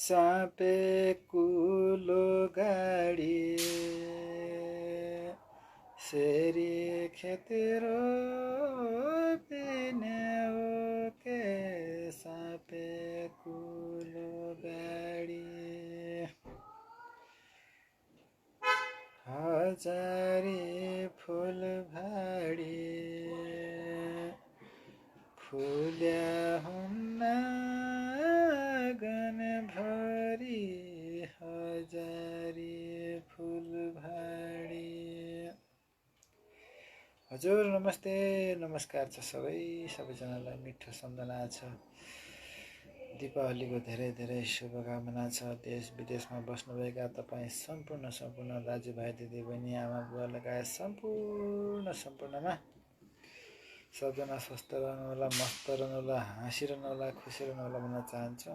सापे कुलो गाडी सेरी खेतेरो पिने के सापे कुलो गाडी हजारी फुल भाडी फुल्या हुन्न गनभरि हजारी फुल भाडी। हजुर नमस्ते नमस्कार छ सबैजनालाई मिठो सम्झना छ। दीपावलीको धेरै धेरै शुभकामना छ। देश विदेशमा बस्नुभएका तपाईँ सम्पूर्ण दाजुभाइ दिदीबहिनी आमा बुवा लगायत सम्पूर्णमा सबजना स्वस्थ रहनुहोला, मस्त रहनुहोला, हाँसिरहनुहोला, खुसी रहनुहोला भन्न चाहन्छु।